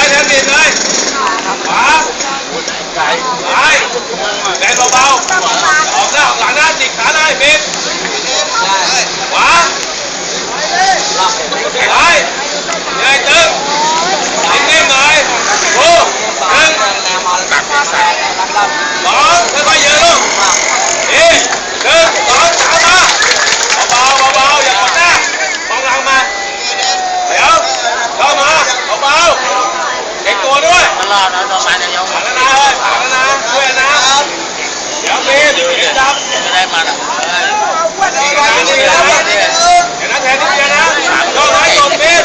ແທນເບຣກເລີຍ. ຂວາ. ຊ້າຍ. ແລ່ນເບົາໆ. ອອກໜ້າອອກຫຼັງນະ. ຕີກຂາໜ້ອຍ. ເບຣກ. ຂວາ. ຊ້າຍ. ເໜື່ອຍຕຶງ. ເລັ່ງໆໜ້ອຍ. ໂອ້. ໜຶ່ງ. ສອງ. ຄ່ອຍໆເຢີນລົງ. ດີ. ໜຶ່ງ ສອງ ສາມ ມາ. ເບົາໆ ເບົາໆ ຢ່າກົດໜ້າ. ມອງຫຼັງມາ. ດຽວ ເຂົ້າມາ ເບົາໆ ເກັບຕົວດ້ວຍ. ຕະຫຼອດເນາະ ປະມານນີ້ ປານນາເອີຍ ປານນາ ຊ່ວຍນາ. ດຽວ ເບນ ເບນຈັບ ໄດ້ມາແລ້ວ. ເອີ ເກັບນາ ເກັບນາ ເກັບນາ ແທນທີ່ເບນນະ. ເຂົ້າມາ ສົມເບນ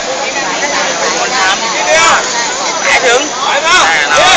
ຄົນທຳ ທີ່ເບນ ໄປເຖິງ ໄປມາ.